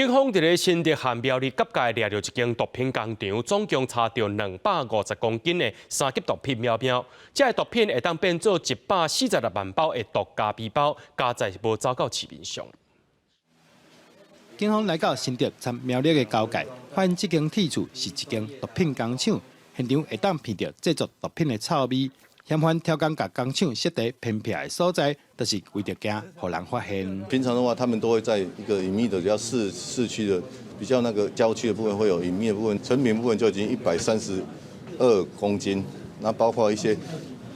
警方佇咧新竹縣苗栗甲界掠著一間毒品工廠，總共查著250公斤的三級毒品苗苗。這个毒品會當變做146萬包的毒咖啡包，佳在是無走到市面上。警方來到新竹參苗栗的交界，發現這間鐵厝是一間毒品工廠，現場會當聞著製作毒品的臭味。嫌犯刁工共工廠設佇偏僻的所在，就是為著驚予人發現。平常的話，他們都會在一個隱秘的比較市區的比較那個郊區的部分，會有隱秘的部分。成品部分就已經132公斤，那包括一些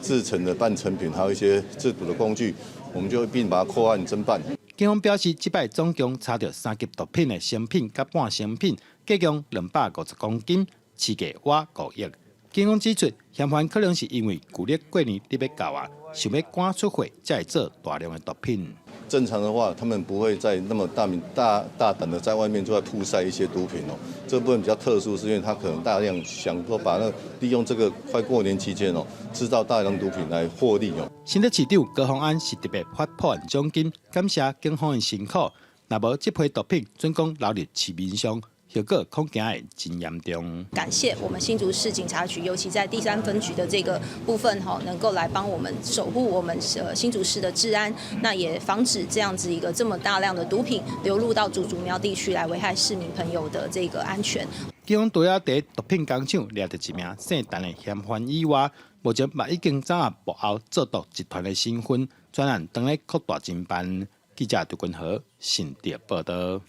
製成的半成品，還有一些製毒的工具，我們就一併把它扣案偵辦。警方表示，這擺總共查著三級毒品的成品佮半成品，計共250公斤，市價倚5億。警方指出，嫌犯可能是因為舊曆過年欲到啊，想欲趕出貨，才會做大量的毒品。正常的話，他們不會在那麼大明大大膽的在外面就在曝曬一些毒品哦。這部分比較特殊，是因為他可能大量想說把那利用這個快過年期間哦，製造大量毒品來獲利哦。新竹市長高虹安是特別發破案獎金，感謝警方的辛苦。若無這批毒品，準講流入市面上，後果恐驚會真嚴重。感謝我們新竹市警察局，尤其在第三分局的這個部分，哈，能夠來幫我們守護我們新竹市的治安，那也防止這樣子一個這麼大量的毒品流入到竹竹苗地區來危害市民朋友的這個安全。警方除了佇毒品工廠掠著一名姓陳的嫌犯以外，目前嘛已經掌握幕後製毒集團的身份，專案當咧擴大偵辦。記者杜君和新竹報道。